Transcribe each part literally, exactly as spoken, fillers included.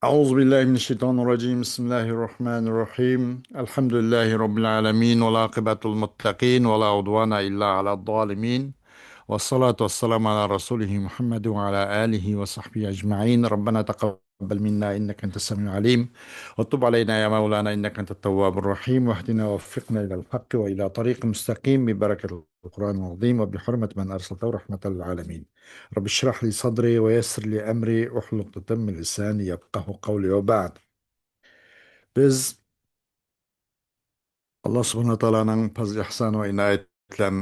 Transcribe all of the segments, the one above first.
أعوذ بالله من الشيطان الرجيم. بسم الله الرحمن الرحيم. الحمد لله رب العالمين، والعاقبة للمتقين، ولا عدوان إلا على الظالمين. والصلاة والسلام على رسوله محمد وعلى آله وصحبه أجمعين. ربنا تقبل منا إنك أنت السميع العليم، وتب علينا يا مولانا إنك أنت التواب الرحيم، واهدنا ووفقنا إلى الحق وإلى طريق مستقيم ببركة القرآن العظيم وبحرمة من أرسلته رحمة للعالمين. رب اشرح لي صدري ويسر لي أمري واحلل عقدة من لساني يفقه قولي وبعد. بىز ئاللا سۇبھانەھۇ ۋە تائالانىڭ پەزلى ئىھسانى ۋە ئىنايىتى بىلەن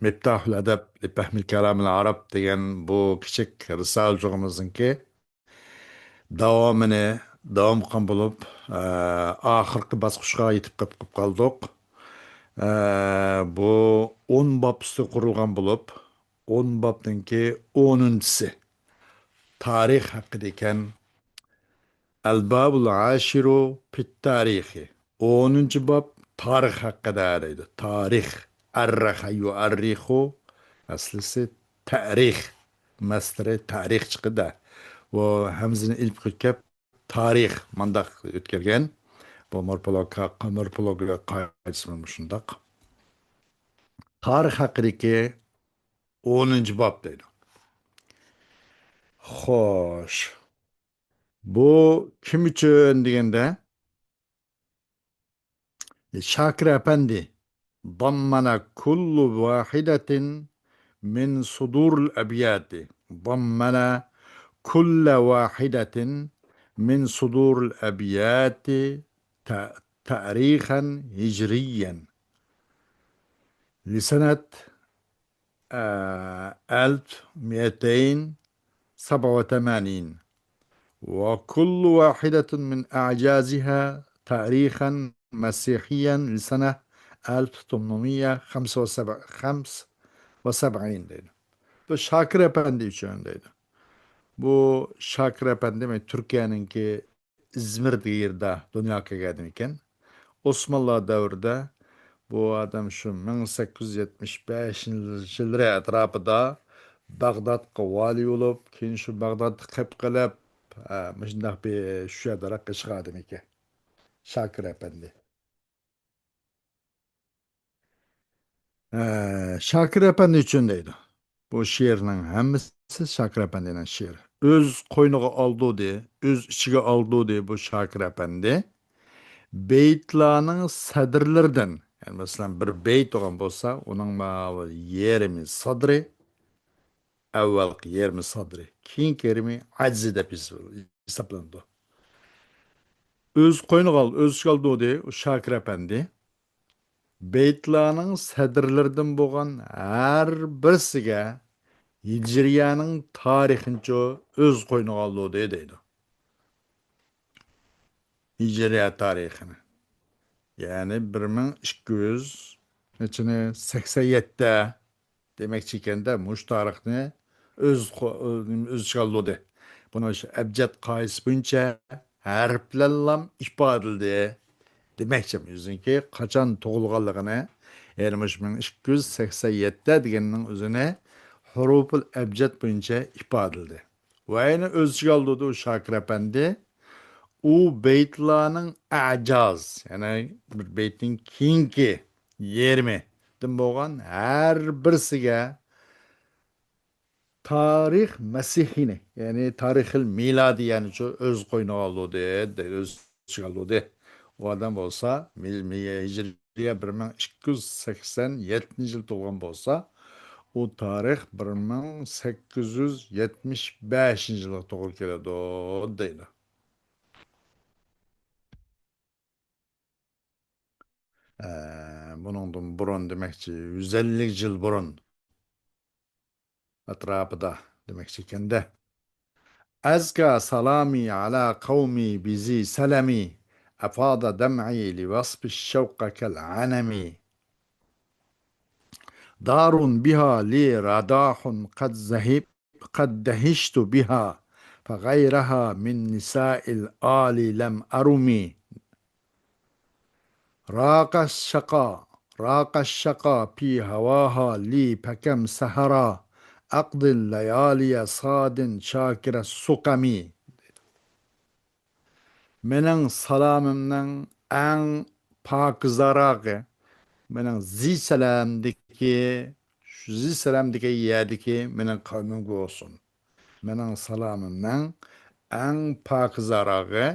مىفتاھۇل ئەدەب لىفەھمىل كالامىل ئەرەب دېگەن بۇ كىچىك رىسالىجۇغىمىزنىڭكى داۋامىنى داۋام قىلغان بولۇپ، ئە، ئاخىرقى باسقۇچقا يېتىپ قېلىپ قالدۇق. ئە، بۇ ئون باب ئۈستىگە قۇرۇلغان بولۇپ، ئون بابنىڭكى ئونىنچىسى تارىخ ھەققىدە ئىكەن. ئەلبابۇل ئاشىرۇ پىت تارىخى. ئونىنچى باب تارىخ ھەققىدە دەيدۇ. تارىخ. ئەررەخە يۇئەررىخۇ. ئەسلىسى تەرىخ. مەسدىرى تارىخ چىقىدۇ. بۇ ھەمزىنى ئېلىپ كەپ تارىخ مانداق ئۆتكەلگەن. بۇ مورفولوگ-، مورفولوگىيە قائىدىسى مۇشۇنداق. تارىخ ھەققىدىكى ئونىنچى باب دەيدۇ. خوش. بۇ كىم ئۈچۈن دېگەندە، شاكىر ئەپەندى، ضمن كل واحدة من صدور الأبيات، ضمن كل واحدة من صدور الأبيات ت-، تاريخا هجريا لسنة، آه، ألف مائتين سبعة وثمانين، وكل واحدة من أعجازها تاريخا مسيحيا لسنة ألف ثمنمية خمسة وسبعين دەيدۇ. بۇ شاكىر ئەپەندى ئۈچۈن دەيدۇ. بۇ شاكىر ئەپەندى، مەن تۈركىيەنىڭكى ئىزمىر دېگەن يېرىدە دۇنياغا كەلگەن ئىكەن. ئوسمانلار دەۋرىدە بۇ ئادەم شۇ مىڭ سەككىز يۈز يەتمىش بەشىنچى يىللىرى ئەتراپىدا باغدادقا ۋالىي بولۇپ، كېيىن شۇ باغدادتا قېپ قېلىپ، ئە، مۇشۇنداق بىر شۇ يەردە ياشىغان ئادەم ئىكەن. شاكىر ئەپەندى. ئە، شاكىر ئەپەندى ئۈچۈن دەيدۇ. بۇ شېئىرنىڭ ھەممىسى شاكىر ئەپەندىنىڭ شېئىرى. ئۆز قوينىغا ئالدۇردى، ئۆز ئىچىگە ئالدۇردى بۇ شاكىر ئەپەندى. بەيتلارنىڭ سەدىرلىرىدىن، يەنى مەسىلەن، بىر بەيت بولغان بولسا، ئۇنىڭ ماۋۇ يېرىمى سەدرى، ئەۋۋەلقى يېرىمى سەدرى، كېيىنكى يېرىمى ئەجزى دەپ ھېساب-، ھېسابلىنىدۇ. ئۆز قوينىغا ئال-، ئۆز ئىچىگە ئالدۇردى ئۇ شاكىر ئەپەندى. بەيتلارنىڭ سەدىرلىرىدىن بولغان ھەر بىرسىگە ھىجرىيەنىڭ تارىخىنىچۇ ئۆز قوينىغا ئالدۇردى دەيدۇ. ھىجرىيە تارىخىنى. يەنى بىر مىڭ ئىككى يۈز نەچچىنى؟ سەكسەن يەتتە دېمەكچى ئىكەندە، مۇشۇ تارىخنى ئۆز قو-، ئۆز ئىچىگە ئالدۇردى. بۇنى ئەبجەد قائىدىسى بويىچە ھەرپ بىلەنلا ئىپادىلىدى دېمەكچى. ئۆزىنىڭكى قاچان تۇغۇلغانلىقىنى، يەنى مۇشۇ مىڭ ئىككى يۈز سەكسەن يەتتە دېگەننىڭ ئۆزىنى ھۇرۇپۇل ئەبجەد بويىچە ئىپادىلىدى. ۋە يەنە ئۆز ئىچىگە ئالدۇردى ئۇ شاكىر ئەپەندى. ئۇ بەيتلارنىڭ ئەجاز، يەنى بىر بەيتنىڭ كېيىنكى يېرىمىدىن بولغان ھەر بىرسىگە تارىخ مەسىھىنى، يەنى تارىخىل مىلادىيەنىچۇ ئۆز قوينىغا ئالدۇردى، ئۆز ئىچىگە ئالدۇردى. ئۇ ئادەم بولسا مىل-، مىل-، ھىجرىيە بىر مىڭ ئىككى يۈز سەكسەن يەتتىنچى يىل تۇغۇلغان بولسا، ئۇ تارىخ بىر مىڭ سەككىز يۈز يەتمىش بەشىنچى يىلغا توغرا كېلىدۇ دەيدۇ. ئە، بۇنىڭدىن بۇرۇن دېمەكچى، يۈز ئەللىك يىل بۇرۇن ئەتراپىدا دېمەكچى ئىكەندە. أزكى سلامي على قومي بذي سلمي، أفاض دمعي لوصف الشوق كالعنم. دار بها لي رداح قد ذهب، قد دهشت بها، فغيرها من نساء الآل لم أرم. راق الشقا، راق الشقا في هواها لي فكم سهرا، أقضي الليالي صاد شاكر السقم. مېنىڭ سالامىمنىڭ ئەڭ پاكىزاراقى مېنىڭ زى سەلەمدىكى، شۇ زى سەلەمدىكى يەردىكى مېنىڭ قەۋمىمگە بولسۇن. مېنىڭ سالامىمنىڭ ئەڭ پاكىزاراقى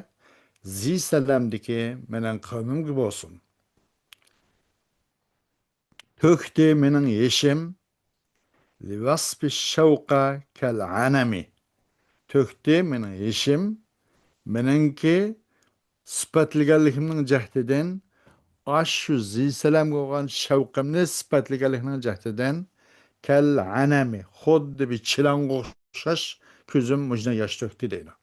زى سەلەمدىكى مېنىڭ قەۋمىمگە بولسۇن. تۆكتى مېنىڭ يېشىم لىۋەسپى شەۋقە كەل ئەنەمى. تۆكتى مېنىڭ يېشىم، مېنىڭكى سۈپەتلىگەنلىكىمنىڭ جەھتىدىن، ئاشۇ زى سەلەمگە بولغان شەۋقىمنى سۈپەتلىگەنلىكنىڭ جەھتىدىن، كەل ئەنەمى، خۇددى بىر چىلانغا ئوخشاش كۆزۈم مۇشۇنداق ياش تۆكتى دەيدۇ.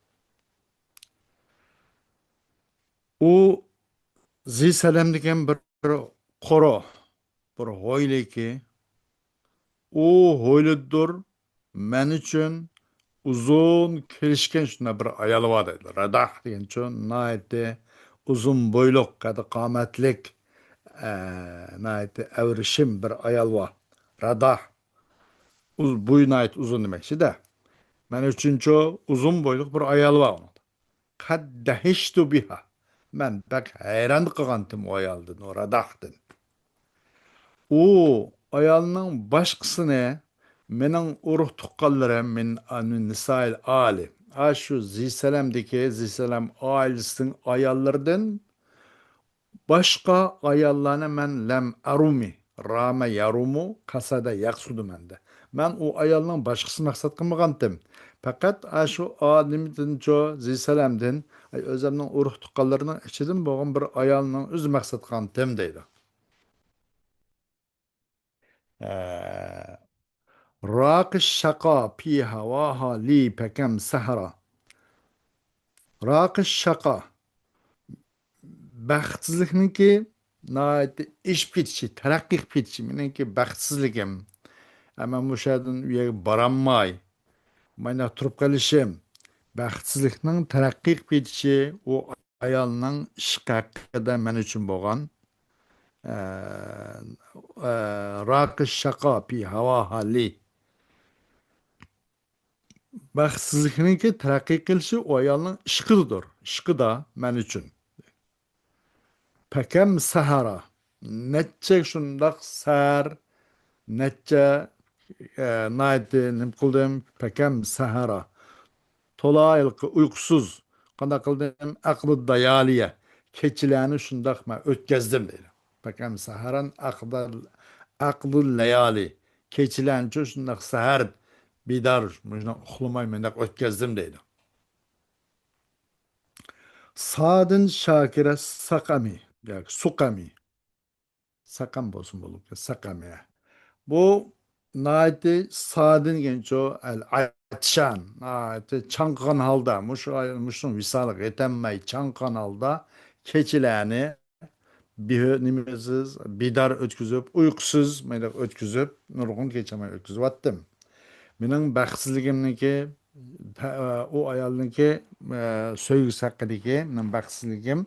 ئۇ زى سەلەمدىكى بىر قورۇ، بىر ھويلىكى، ئۇ ھويلىدۇر مەن ئۈچۈن ئۇزۇن كېلىشكەن شۇنداق بىر ئايال بار دەيدۇ. رەداھ دېگەنچۇ ناھايىتى ئۇزۇن بويلۇق، قەددى قامەتلىك، ئە، ناھايىتى ئەۋرىشىم بىر ئايال بار. رەداھ. ئۇز-، بويى ناھايىتى ئۇزۇن دېمەكچى-دە. مەن ئۈچۈنچۇ ئۇزۇن بويلۇق بىر ئايال بار. قەد دەھىشتۇ بىھا. مەن بەك ھەيران قالغانتىم ئۇ ئايالدىن، ئۇ رەداھتىن. ئۇ ئايالنىڭ باشقىسىنى مېنىڭ ئۇرۇق تۇغقانلىرىم مىن، مىن نىسائىل ئالى. ئاشۇ زى سەلەمدىكى، زى سەلەم ئائىلىسىنىڭ ئاياللىرىدىن باشقا ئاياللارنى مەن لەم ئەرۇمى، رامە يەرۇمۇ، قەسەدە يەقسۇدۇ مەندە. مەن ئۇ ئايالنىڭ باشقىسىنى مەقسەت قىلمىغانتىم. پەقەت ئاشۇ ئادىمدىنچۇ زى سەلەمدىن، ئۆزۈمنىڭ ئۇرۇق تۇغقانلىرىنىڭ ئىچىدىن بولغان بىر ئايالنىڭ ئۆزى مەقسەت قىلغانتىم دەيدۇ. ئە، راقى شاقا پى ھاۋاھا لى پەكەم سەھرا. راقى شاقا، بەختسىزلىكنىڭكى ناھايىتى ئېشىپ كېتىشى، تەرەققىي قىلىپ كېتىشى مېنىڭكى بەختسىزلىكىم. ئە، مەن مۇشۇ يەردىن ئۇ يەرگە بارالماي، مانداق تۇرۇپ قېلىشىم، بەختسىزلىكنىڭ تەرەققىي قىلىپ كېتىشى، ئۇ ئايالنىڭ ئىشقى ھەققىدە مەن ئۈچۈن بولغان، ئە، ئە، راقى شاقا پى ھاۋاھا لى. بەختسىزلىكنىڭكى تەرەققىي قىلىشى ئۇ ئايالنىڭ ئىشقىدىدۇر، ئىشقىدا مەن ئۈچۈن. پەكەم سەھەرا، نەچچە شۇنداق سەھەر، نەچچە، ئە، ناھايىتى نېمە قىلدىم؟ پەكەم سەھەرا، تولا ھېلىقى ئۇيقۇسىز، قانداق قىلدىم؟ ئەقلى دايالىيە، كېچىلەرنى شۇنداق مەن ئۆتكەزدىم دەيدۇ. پەكەم سەھەرەن ئەقدە-، ئەقدۇل لەيالى، كېچىلەرنىچۇ شۇنداق سەھەر بىدار، مۇشۇنداق ئۇخلىماي مۇنداق ئۆتكەزدىم دەيدۇ. سادىن شاكىرە ساقەمى ياكى سۇقەمى. ساقەم بولسۇن بولۇپ، ساقەمى. بۇ ناھايىتى سادىن دېگەنچۇ، ئەل ئەتشان، ناھايىتى چاڭقىغان ھالدا، مۇشۇ ئاي-، مۇشۇنىڭ ۋىسالىغا يېتەلمەي چاڭقىغان ھالدا كېچىلەرنى بىھۆ-، نېمىسىز، بىدار ئۆتكۈزۈپ، ئۇيقۇسىز مانداق ئۆتكۈزۈپ، نۇرغۇن كېچە مەن ئۆتكۈزۈۋەتتىم. مېنىڭ بەختسىزلىكىمنىڭكى، پە-، ئۇ ئايالنىڭكى، ئە، سۆيگۈسى ھەققىدىكى مېنىڭ بەختسىزلىكىم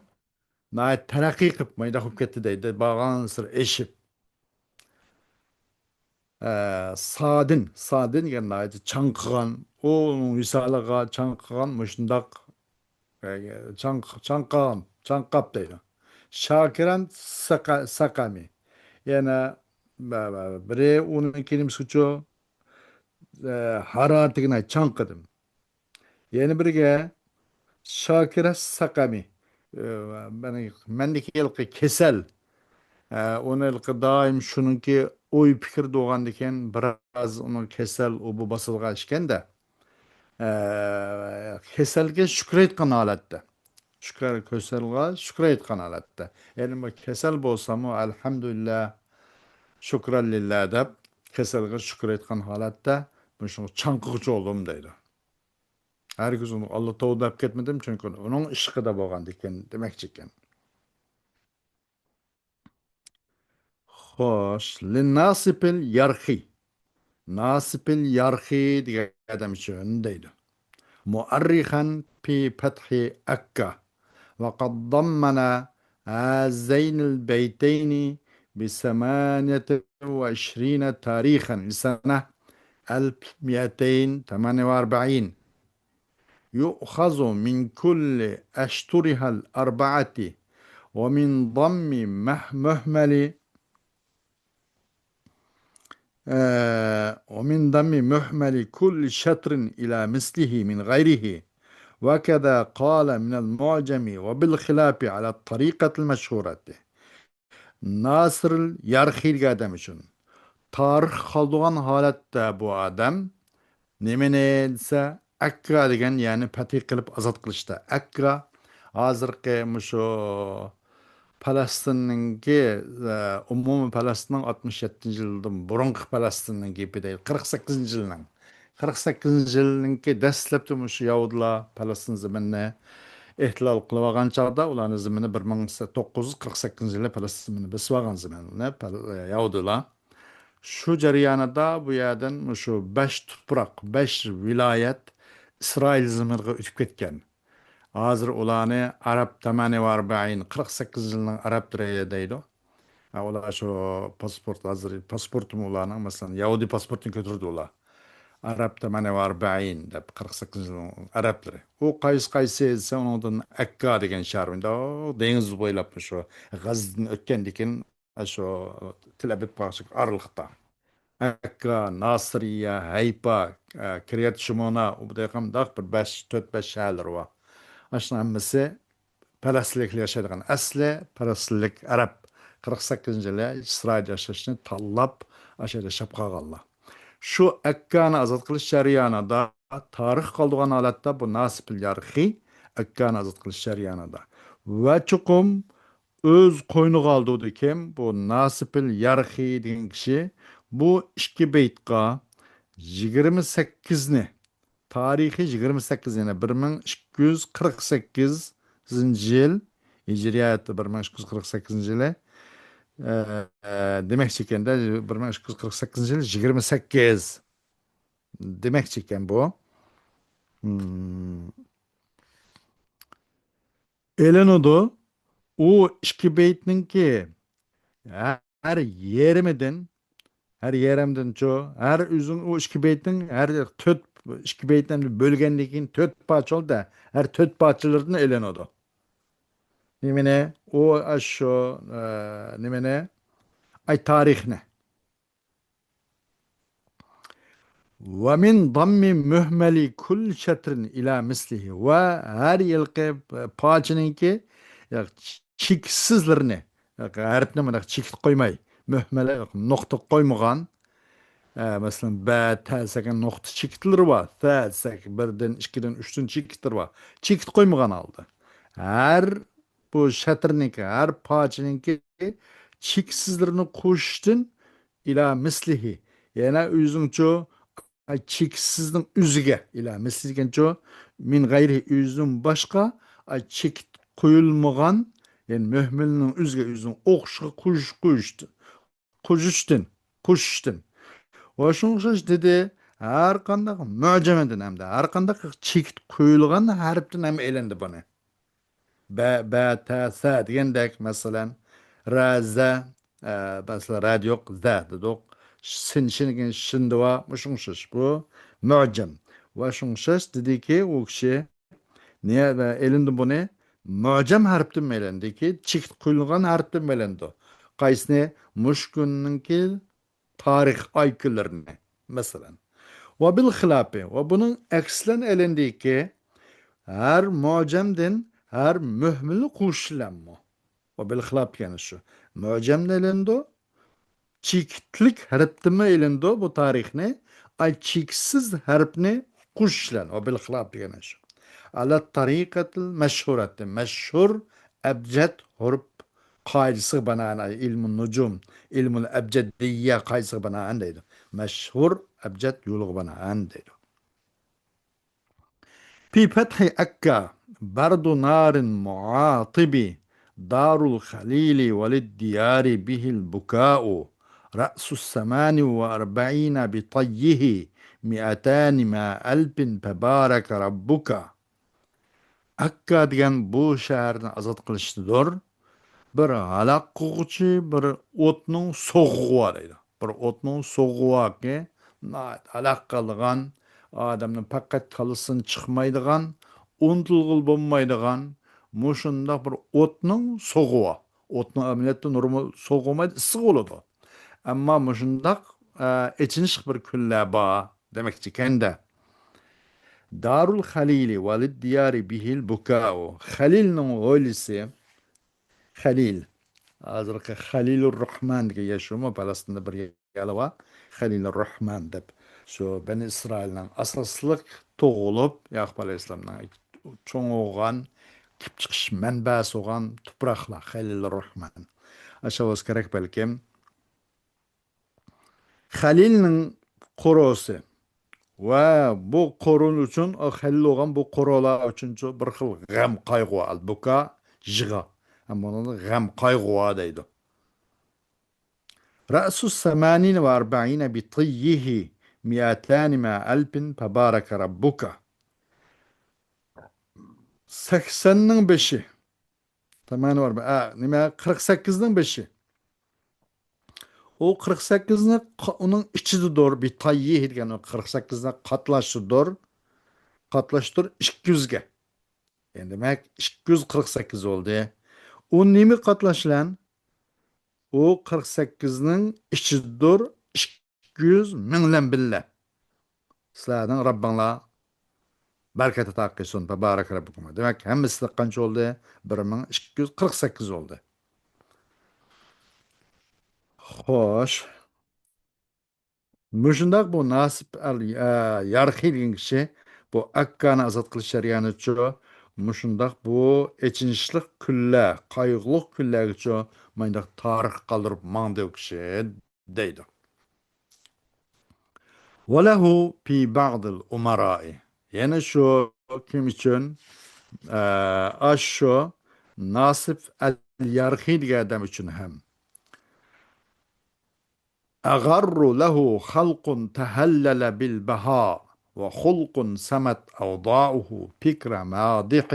ناھايىتى تەرەققىي قىلىپ مانداق بولۇپ كەتتى دەيدۇ، بارغانسېرى ئېشىپ. ئە، سادىن، سادىن دېگەن ناھايىتى چاڭقىغان، ئۇنىڭ ۋىسالىغا چاڭقىغان مۇشۇنداق، ئە، چاڭ-، چاڭقىغان، چاڭقاپ دەيدۇ. شاكىرەن سەقە-، سەقەمى. يەنە بە-، بە-، بىرى ئۇنىڭ كېلىمىسىچۇ، ئە، ھارارىتىگە ناھايىتى چاڭقىدىم. يەنە بىرىگە شاكىرە سەقەمى. ئە، مەن-، مەندىكى ھېلىقى كېسەل. ئە، ئۇنى ھېلىقى دائىم شۇنىڭكى ئوي پىكىردە بولغاندىكىن بىراز ئۇنىڭ كېسەل ئۇ بۇ باسىدىغان ئىكەندە. ئە، كېسەلگە شۈكرى ئېيتقان ھالەتتە. شۈكۈر، كېسەلگە شۈكرى ئېيتقان ھالەتتە. يەنى بۇ كېسەل بولساممۇ، ئەلھەمدۇلىللا، شۈكرەن لىللا دەپ، كېسەلگە شۈكرى ئېيتقان ھالەتتە مۇشۇ چاڭقىغۇچى بولدۇم دەيدۇ. ھەرگىز ئۇنى ئاللا توۋا دەپ كەتمىدىم، چۈنكى ئۇنىڭ ئىشقىدا بولغاندىكىن دېمەكچىكەن. خوش، لىناسىپىل يارخى. ناسىپىل يارخى دېگەن ئادەم ئۈچۈن دەيدۇ. مۇئەررىخەن پى پەتھى ئەككا. وقد ضمن هذين البيتين بثمانية وعشرين تاريخا لسنة ألف مائتين ثمانية وأربعين. يؤخذ من كل أشطرها الأربعة ومن ضم مه-، مهمل، آه، ومن ضم مهمل كل شطر إلى مثله من غيره، وكذا قال من المعجم وبالخلاف على الطريقة المشهورة. ناسىر يارخى دېگەن ئادەم ئۈچۈن تارىخ قالدۇرغان ھالەتتە بۇ ئادەم نېمىنى دېسە، ئەككا دېگەن، يەنى پەتھى قىلىپ ئازاد قىلىشتا. ئەككا ھازىرقى مۇشۇ پەلەستىننىڭكى، ئە، ئومۇمىي پەلەستىننىڭ ئاتمىش يەتتىنچى يىلدىن بۇرۇنقى پەلەستىننىڭ گېپى دەيدۇ. قىرىق سەككىزىنچى يىلنىڭ، قىرىق سەككىزىنچى يىلنىڭكى دەسلەپتە مۇشۇ يەھۇدىيلار پەلەستىن زېمىنىنى ئېھتىلال قىلىۋالغان چاغدا، ئۇلارنىڭ زېمىنى بىر مىڭ توققۇز يۈز قىرىق سەككىزىنچى يىلى پەلەستىن زېمىنىنى بېسىۋالغان زېمىنىنى پەل-، يەھۇدىيلار. شۇ جەريانىدا بۇ يەردىن مۇشۇ بەش تۇپراق، بەش ۋىلايەت ئىسرائىل زېمىنىغا ئۆتۈپ كەتكەن. ھازىر ئۇلارنى ئەرەب تەمانىيە ۋە ئەربەئىن، قىرىق سەككىز يىلنىڭ ئەرەبلىرى دەيدۇ. ھە، ئۇلار شۇ پاسپورت، ھازىر پاسپورتىمۇ ئۇلارنىڭ، مەسىلەن، يەھۇدىي پاسپورتىنى كۆتۈرىدۇ ئۇلار. ئەرەب تەمانىيە ۋە ئەربەئىن دەپ، قىرىق سەككىز يىلنىڭ ئەرەبلىرى. ئۇ قايسى، قايسى دېسە، ئۇنىڭدىن ئەككا دېگەن شەھەر، مۇنداق دېڭىز بويلاپ شۇ غەززىدىن ئۆتكەندىن كېيىن، شۇ تېل ئەبىبقا ئارىلىقتا. ئەككا، ناسىرىيە، ھەيپا، ئە، كىريات شىمونا، ئۇ بۇ قانداق بىر بەش، تۆت، بەش شەھەرلىرى بار. ئاشۇنىڭ ھەممىسى پەلەستىنلىكلەر ياشايدىغان، ئەسلى پەلەستىنلىك ئەرەب. قىرىق سەككىزىنچى يىلى ئىسرائىل ياشاشنى تاللاپ، ئاشۇ يەردە ياشاپ قالغانلار. شۇ ئەككانى ئازاد قىلىش جەريانىدا، تارىخ قالدۇرغان ھالەتتە بۇ ناسىپىل يارخى ئەككانى ئازاد قىلىش جەريانىدا ۋە چوقۇم ئۆز قوينىغا ئالدى كىم؟ بۇ ناسىپىل يارخى دېگەن كىشى بۇ ئىككى بەيتقا يىگىرمە سەككىزنى، تارىخى يىگىرمە سەككىز، يەنى بىر مىڭ ئىككى يۈز قىرىق سەككىزىنچى يىل، ھىجرىيەتتە بىر مىڭ ئىككى يۈز قىرىق سەككىزىنچى يىلى، ئە، ئە، دېمەكچى ئىكەندە، بىر مىڭ ئىككى يۈز قىرىق سەككىزىنچى يىل يىگىرمە سەككىز دېمەكچى ئىكەن بۇ. مم. ئېلىنىدۇ. ئۇ ئىككى بەيتنىڭكى ھەر يېرىمىدىن، ھەر يېرىمدىنچۇ، ھەر ئۆزۈڭ ئۇ ئىككى بەيتنىڭ ھەر تۆت، ئىككى بەيتنى بۆلگەندىن كېيىن تۆت پارچە بولدى. ھەر تۆت پارچىلىرىدىن ئېلىنىدۇ. نېمىنى؟ ئۇ، ئاشۇ، ئە، نېمىنى؟ ئاي، تارىخنى. ومن ضم مهمل كل شطر إلى مثله. ۋە ھەر يىلقى پارچىنىڭكى، يا، چېكىتسىزلىرىنى، يا، ھەرپنى مۇنداق چېكىت قويماي، مۆھمەلە، نۇقتا قويمىغان، ئە، مەسىلەن، بە، تە دېسەك نۇقتا چېكىتلىرى بار، سە دېسەك بىردىن، ئىككىدىن، ئۈچتىن چېكىتلىرى بار. چېكىت قويمىغان ھالدا. ھەر بۇ شەترنىڭكى، ھەر پارچىنىڭكى چېكىتسىزلىرىنى قوشۇشتىن، إلى مثله، يەنە ئۆزىنىڭچۇ، ئاي، چېكىتسىزنىڭ ئۆزىگە، إلى مثله دېگەنچۇ، من غيره، ئۆزىدىن باشقا، ئاي، چېكىت قويۇلمىغان، يەنى مۆھمىلنىڭ ئۆزىگە، ئۆزىنىڭ ئوخشىشىغا قوشۇش، قوشۇشتىن، قوشۇشتىن، قوشۇشتىن. ۋە شۇڭا ئوخشاش دېدى، ھەر قانداق مۆجەمدىن ھەمدە ھەر قانداق چېكىت قويۇلغان ھەرپتىن ھەم ئېلىندى بۇنى. بە، بە، تە، سە دېگەندەك، مەسىلەن، رە، زە، ئە، مەسىلەن، رەدە يوق، زە دېدۇق. سىن، شىن دېگەن شىن دېۋا، مۇشۇڭ ئوخشاش. بۇ مۆجەم. ۋە شۇڭ ئوخشاش دېدىكى، ئۇ كىشى نىيە-، ئېلىندى بۇنى مۆجەم ھەرپتىن ئېلىندىكى، چېكىت قويۇلغان ھەرپتىن ئېلىندى. قايسىنى؟ مۇشۇ كۈننىڭكى تارىخ ئاي كۈنلىرىنى، مەسىلەن. ۋە بىل خىلاپى، ۋە بۇنىڭ ئەكسىدىن ئېلىندىكى، ھەر مۆجەمدىن ھەر مۆھمىلنى قوشۇش بىلەنمۇ. ۋە بىل خىلاپ دېگەن شۇ. مۆجەمدىن ئېلىنىدۇ، چېكىتلىك ھەرپتىنمۇ ئېلىنىدۇ بۇ تارىخنى، ئاي، چېكىتسىز ھەرپنى قوشۇش بىلەن. ۋە بىل خىلاپ دېگەن شۇ. ئەلە تەرىقەتىل مەشھۇرەتى، مەشھۇر ئەبجەد ھۇرۇپ قائىدىسىغا بىنائەن، ئەي، ئىلمۇن نۇجۇم، ئىلمۇل ئەبجەدىييە قائىدىسىغا بىنائەن دەيدۇ. مەشھۇر ئەبجەد يولىغا بىنائەن دەيدۇ. في فتح أكا برد نار معاطب، دار الخليل وللديار به البكاء، رأس الثمان وأربعين بطيه، مئتان مع ألف فبارك ربك. ئەككا دېگەن بۇ شەھەرنى ئازاد قىلىشتىدۇر. بىر ھالاك قىلغۇچى، بىر ئوتنىڭ سوغۇقى بار دەيدۇ. بىر ئوتنىڭ سوغۇقى باركى، ناھايىتى ھالاك قىلىدىغان، ئادەمنىڭ پەقەت كاللىسىدىن چىقمايدىغان، ئۇنتۇلغىلى بولمايدىغان مۇشۇنداق بىر ئوتنىڭ سوغۇۋى. ئوتنىڭ ئەمەلىيەتتە نورمال سوغۇمايدۇ، ئىسسىق بولىدۇ. ئەمما مۇشۇنداق، ئە، ئېچىنىشلىق بىر كۈنلەر بار دېمەكچىكەن-دە. دارۇل خەلىلى ۋەلىد دىيارى بىھىل بۇكائۇ. خەلىلنىڭ ھويلىسى، خەلىل. ھازىرقى خەلىلۇر راھمان دېگەن يەر شۇمۇ؟ پەلەستىندە بىر يەر بار، خەلىلۇر راھمان دەپ. شۇ بەنى ئىسرائىلنىڭ ئاساسلىق تۇغۇلۇپ، يەقۇب ئەلەيھىسسالامنىڭ چوڭ بولغان، كېلىپ چىقىش مەنبەسى بولغان تۇپراقلار، خەلىلۇر راھمان. ئاشۇ بولسا كېرەك بەلكىم. خەلىلنىڭ قورۇسى. ۋە بۇ قورۇ ئۈچۈن، ئۇ خەلىل بولغان بۇ قورۇلار ئۈچۈنچۇ بىر خىل غەم، قايغۇ، ئەل بۇكا، يىغا. ھەم بۇنى غەم، قايغۇ دەيدۇ. رأس ثمانين وأربعين بطيه مائتان مع ألف فبارك ربك. سەكسەننىڭ بېشى. تامانى بار. ئە، نېمە، قىرىق سەككىزنىڭ بېشى. ئۇ قىرىق سەككىزنى قا-، ئۇنىڭ ئىچىدىدۇر، بىتاييىھ دېگەن ئۇ قىرىق سەككىزنى قاتلاشتۇردۇر. قاتلاشتۇر ئىككى يۈزگە. يەنى دېمەك، ئىككى يۈز قىرىق سەككىز بولدى. ئۇ نېمە قاتلاشلان؟ ئۇ قىرىق سەككىزنىڭ ئىچىدىدۇر، ئىككى يۈز مىڭ بىلەن بىللە. سىلەرنىڭ رەببىڭلار بەرىكەت ئاتا قىلسۇن، تەبارەك رەببۇكۇم. دېمەك، ھەممىسى قانچە بولدى؟ بىر مىڭ ئىككى يۈز قىرىق سەككىز بولدى. خوش. مۇشۇنداق بۇ ناسىپ ئەل، ئە، يارخى دېگەن كىشى بۇ ئەككانى ئازاد قىلىش جەريانىچۇ، مۇشۇنداق بۇ ئېچىنىشلىق كۈنلەر، قايغۇلۇق كۈنلەرگىچۇ مانداق تارىخ قالدۇرۇپ ماڭدى ئۇ كىشى، دەيدۇ. وله في بعض الأمراء. يەنە شۇ كىم ئۈچۈن؟ ئە، ئاشۇ ناسىپ ئەل يارخى دېگەن ئادەم ئۈچۈن ھەم. أغر له خلق تهلل بالبهاء وخلق سمت أوضاعه فكر مادح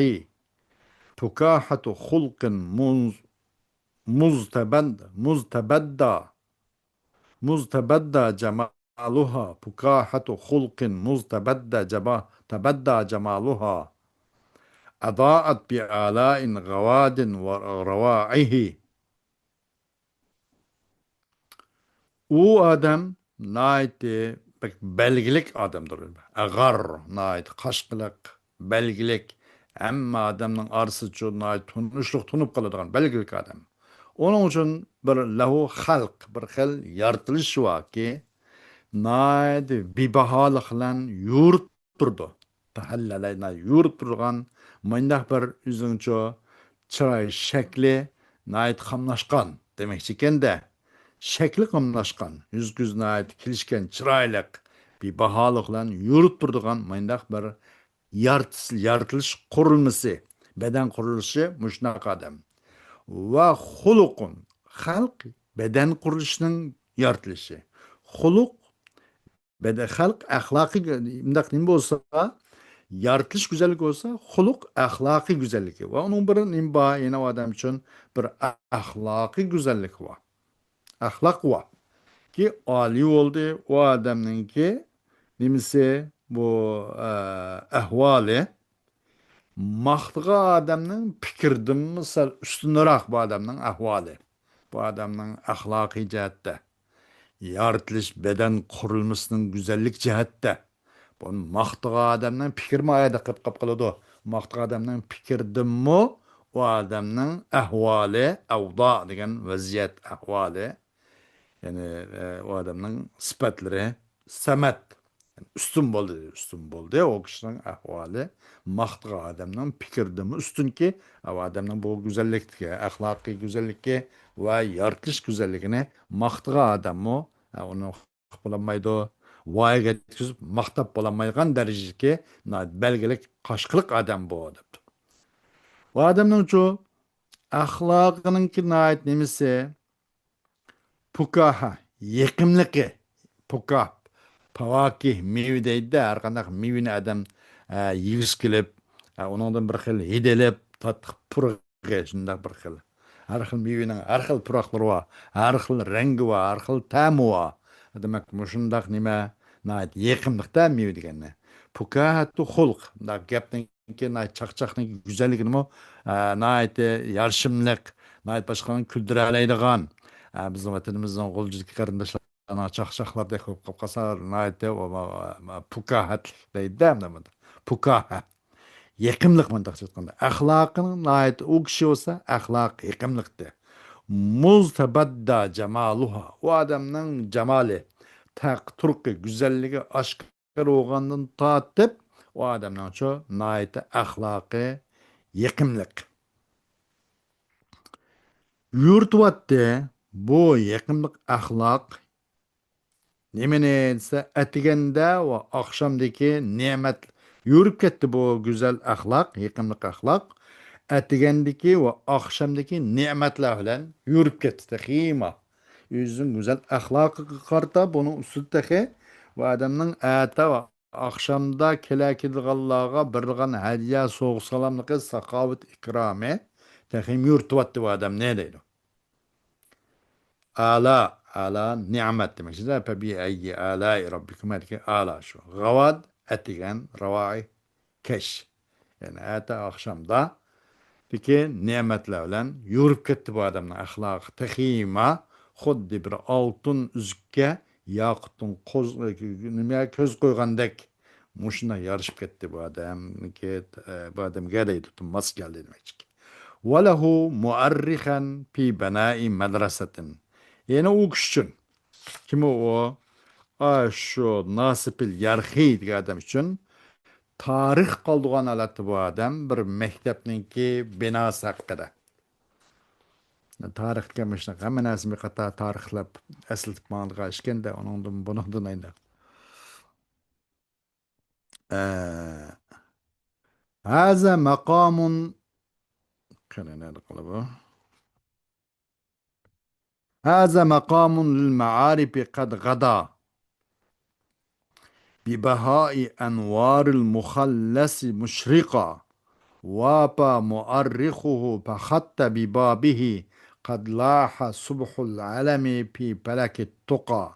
فكاهة خلق مز-، مزتبد-، مزتبدى، مزتبدى جمالها، فكاهة خلق مزتبدى جما-، تبدى جمالها. أضاءت بآلاء غواد ورواعه. ئۇ ئادەم ناھايىتى بەك بەلگىلىك ئادەمدۇر. ئەغار، ناھايىتى قاشقىلىق، بەلگىلىك، ھەممە ئادەمنىڭ ئارىسىچۇ ناھايىتى تونۇشلۇق، تونۇپ قالىدىغان بەلگىلىك ئادەم. ئۇنىڭ ئۈچۈن بىر لەھۇ خەلق، بىر خىل يارىتىلىش باركى، ناھايىتى بىباھالىق بىلەن يورۇت تۇرىدۇ. تەھەللەلەينا يورۇت تۇرغان مۇنداق بىر ئۆزىنىڭچۇ چىراي شەكلى ناھايىتى قاملاشقان دېمەكچىكەندە، شەكلى قاملاشقان، يۈز كۆزى ناھايىتى كېلىشكەن، چىرايلىق، بىباھالىق بىلەن يورۇت تۇرىدىغان مۇنداق بىر يارىتىش، يارىتىلىش قۇرۇلمىسى، بەدەن قۇرۇلۇشى مۇشۇنداق ئادەم. ۋە خۇلۇقۇن، خەلق بەدەن قۇرۇلۇشىنىڭ يارىتىلىشى. خۇلۇق بەدە-، خەلق ئەخلاقىي گۆ-، مۇنداق نېمە بولسا، يارىتىلىش گۈزەللىكى بولسا، خۇلۇق ئەخلاقىي گۈزەللىكى. ۋە ئۇنىڭ بىر نېمە بار، يەنە ئۇ ئادەم ئۈچۈن بىر ئە-، ئەخلاقىي گۈزەللىك بار. ئەخلاق بار. كى ئالىي بولدى، ئۇ ئادەمنىڭكى نېمىسى، بۇ، ئە، ئەھۋالى. ماختىغان ئادەمنىڭ پىكرىدىنمۇ سەل ئۈستۈنرەك بۇ ئادەمنىڭ ئەھۋالى. بۇ ئادەمنىڭ ئەخلاقىي جەھەتتە، يارىتىلىش بەدەن قۇرۇلمىسىنىڭ گۈزەللىك جەھەتتە. بۇ ماختىغان ئادەمنىڭ پىكرىمۇ ئايدا قېلىپ قاپ قالىدۇ. ماختىغان ئادەمنىڭ پىكرىدىنمۇ ئۇ ئادەمنىڭ ئەھۋالى، ئەۋدا دېگەن ۋەزىيەت ئەھۋالى. يەنى، ئە، ئۇ ئادەمنىڭ سۈپەتلىرى سەمەت، ئۈستۈن بولدى، ئۈستۈن بولدى. ئۇ كىشىنىڭ ئەھۋالى ماختىغان ئادەمنىڭ پىكرىدىنمۇ ئۈستۈنكى، ئۇ ئادەمنىڭ بۇ گۈزەللىكتىكى، ئەخلاقىي گۈزەللىكى ۋە يارىتىلىش گۈزەللىكىنى ماختىغان ئادەممۇ، ئە، ئۇنى قىلىپ بولالمايدۇ. ۋايىگە يەتكۈزۈپ ماختاپ بولالمايدىغان دەرىجىدىكى ناھايىتى بەلگىلىك قاشقىلىق ئادەم بۇ، دەپتۇ. ئۇ ئادەمنىڭچۇ ئەخلاقىنىڭكى ناھايىتى نېمىسى؟ پۇكاھە، يېقىملىقى، پۇكاھ، پاۋاكىھ، مېۋە دەيدۇ-دە، ھەر قانداق مېۋىنى ئادەم، ئە، يېگۈسى كېلىپ، ئە، ئۇنىڭدىن بىر خىل ھىد ئېلىپ، تاتلىق پۇرىقى، شۇنداق بىر خىل. ھەر خىل مېۋىنىڭ ھەر خىل پۇراقلىرى بار، ھەر خىل رەڭگى بار، ھەر خىل تەمى بار. دېمەك، مۇشۇنداق نېمە، ناھايىتى يېقىملىق-تە مېۋە دېگەننى. پۇكاھەتۇ خۇلق. مۇنداق گەپنىڭكى، ناھايىتى چاقچاقنىڭ گۈزەللىكىنىمۇ، ئە، ناھايىتى يارىشىملىق، ناھايىتى باشقىلارنى كۈلدۈرەلەيدىغان، ئە، بىزنىڭ ۋەتىنىمىزنىڭ غۇلجىدىكى قېرىنداشلارنىڭ چاقچاقلاردەك بولۇپ قالسا، ناھايىتى ئۇ، ئۇ، ئۇ، پۇكاھەتلىك دەيدۇ-دە، مۇنداق. پۇكاھە. يېقىملىق مۇنداق ئېيتقاندا. ئەخلاقىنىڭ ناھايىتى، ئۇ كىشى بولسا ئەخلاقى يېقىملىقتى. مۇز تەبەددا جامالۇھا. ئۇ ئادەمنىڭ جامالى، تەق-، تۇرقى، گۈزەللىكى ئاشكارا بولغاندىن تارتىپ، ئۇ ئادەمنىڭچۇ ناھايىتى ئەخلاقى يېقىملىق. يورۇتۇۋاتتى بۇ يېقىملىق ئەخلاق. نېمىنى دېسە، ئەتىگەندە ۋە ئاخشامدىكى نېمەت، يورۇپ كەتتى بۇ گۈزەل ئەخلاق، يېقىملىق ئەخلاق. ئەتىگەندىكى ۋە ئاخشامدىكى نېمەتلەر بىلەن يورۇپ كەتتى تېخىمۇ. ئۆزىنىڭ گۈزەل ئەخلاقىغا قارىتا بۇنىڭ ئۈستىدە تېخى بۇ ئادەمنىڭ ئەتە ۋە ئاخشامدا كېلەكېلىدىغانلارغا بېرىدىغان ھەدىيە، سوۋغا-سالاملىقى، ساخاۋەت ئىكرامى تېخىمۇ يورۇتۇۋاتتى بۇ ئادەمنى دەيدۇ. ئالا، ئالا نېمەت دېمەكچىدە، فەبىئەييى ئالائى رەببىكۇمادىكى ئالا شۇ. غاۋات، ئەتىگەن، راۋائى، كەچ. يەنى ئەتە ئاخشامدا دىكى نېمەتلەر بىلەن يورۇپ كەتتى بۇ ئادەمنىڭ ئەخلاقى. تېخىمۇ خۇددى بىر ئالتۇن ئۈزۈككە ياقۇتتىن قوز-، نېمە، كۆز قويغاندەك مۇشۇنداق يارىشىپ كەتتى بۇ ئادەمگە، بۇ ئادەمگە دەيدۇ، ماس كەلدى دېمەكچىكەن. ۋەلەھۇ مۇئەررىخەن پى بەنائى مەدرەسەتىن. يەنە ئۇ كىشى ئۈچۈن. كىم ئۇ؟ ئا، شۇ ناسىپىل يەرخىي دېگەن ئادەم ئۈچۈن تارىخ قالدۇرغان ھالەتتە بۇ ئادەم بىر مەكتەپنىڭكى بىناسى ھەققىدە. تارىخ دېگەن مۇشۇنداق ھەممە نەرسىنى بىر قاتار تارىخلاپ ئەسلىتىپ ماڭىدىغان ئىشكەندە، ئۇنىڭدىن، بۇنىڭدىن ئاينى. ئە، ھازا ماقامۇن، قېنى نەدە قالدى بۇ؟ هذا مقام للمعارف قد غدا ببهاء أنوار المخلص مشرقا، وافى مؤرخه فخط ببابه قد لاح صبح العلم في فلك التقى.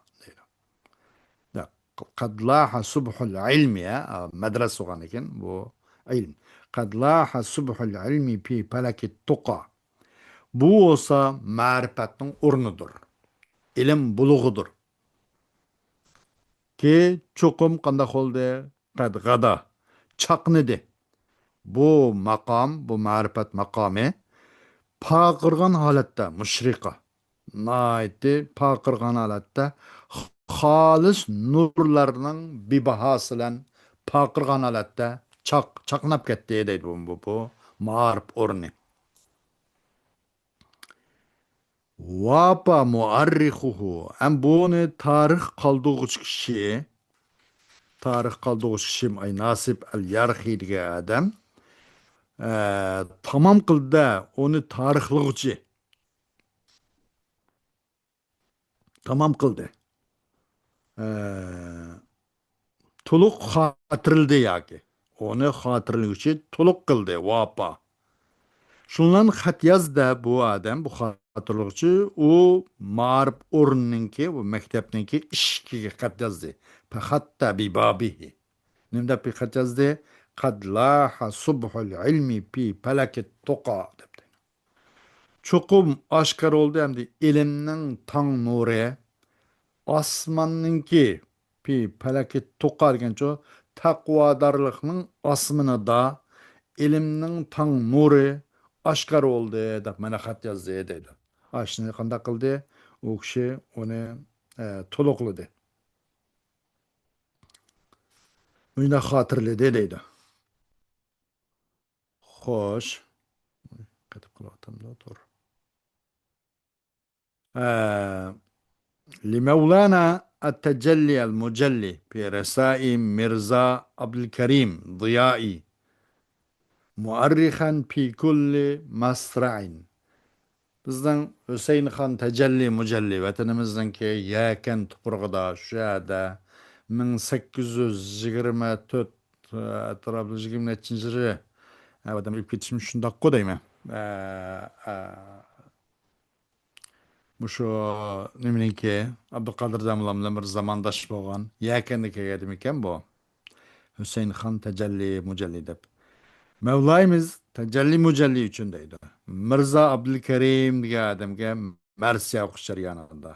قد لاح صبح العلم، ھە، مەدرەسە بولغاندىكىن بۇ ئىلىم. قد لاح صبح العلم في فلك التقى. بۇ بولسا مەرىپەتنىڭ ئورنىدۇر. ئىلىم بۇلۇغىدۇر. كى چوقۇم قانداق بولدى؟ قەد غادا. چاقنىدى. بۇ ماقام، بۇ مەرىپەت ماقامى پارقىرىغان ھالەتتە، مۇشرىقا. ناھايىتى پارقىرىغان ھالەتتە، خالىس نۇرلارنىڭ بىباھاسى بىلەن پارقىرىغان ھالەتتە چاق-، چاقناپ كەتتى دەيدۇ بۇ، بۇ، بۇ مائارىپ ئورنى. ۋاپا مۇئەررىخۇھۇ، ھەم بۇنى تارىخ قالدۇرغۇچى كىشى، تارىخ قالدۇرغۇچى كىشى، ئاي، ناسىب ئەل يارخى دېگەن ئادەم، ئە، تامام قىلدى، ئۇنى تارىخلىغۇچى تامام قىلدى. ئە، تولۇق خاتىرىلىدى ياكى. ئۇنى خاتىرىلىگۈچى تولۇق قىلدى، ۋاپا. شۇنىڭ بىلەن خەت يازدى بۇ ئادەم، بۇ خاتىرىلىگۈچى، ئۇ مائارىپ ئورنىنىڭكى، بۇ مەكتەپنىڭكى ئىشىكىگە خەت يازدى. فخط ببابه. نېمە دەپ خەت يازدى؟ قد لاح صبح العلم في فلك التقى دەپتۇ. چوقۇم ئاشكارا بولدى ھەمدە ئىلىمنىڭ تاڭ نۇرى ئاسماننىڭكى، پى پەلەكى تۇقا دېگەنچۇ، تەقۋادارلىقنىڭ ئاسمىنىدا ئىلىمنىڭ تاڭ نۇرى ئاشكارا بولدى دەپ مانا خەت يازدى دەيدۇ. ئاشۇنى قانداق قىلدى؟ ئۇ كىشى ئۇنى، ئە، تولۇقلىدى. مۇنداق خاتىرىلىدى دەيدۇ. خوش. قېتىپ قېلىۋاتامدۇ؟ تۇر. ئە، لمولانا التجلي المجلي في رسائل ميرزا عبد الكريم ضيائي مؤرخا في كل مصرع. بىزنىڭ ھۈسەيىن خان تەجەللى مۇجەللى، ۋەتىنىمىزنىڭكى يەكەن تۇپرىقىدا، شۇ يەردە مىڭ سەككىز يۈز يىگىرمە تۆت ئەتراپىدا، يىگىرمە نەچچىنچى يىلى، ھە، ئادەم ئۆلۈپ كېتىشىمۇ شۇنداققۇ دەيمەن. ئە، ئە، مۇشۇ نېمىنىڭكى، ئابدۇقادىر داموللام بىلەن بىر زامانداش بولغان، يەكەندە كەلگەن ئىكەن بۇ. ھۈسەيىن خان تەجەللى مۇجەللى دەپ. مەۋلايىمىز تەجەللى مۇجەللى ئۈچۈن دەيدۇ. مىرزا ئابدۇلكەرىم دېگەن ئادەمگە مەرسىيە ئوقۇش جەريانىدا.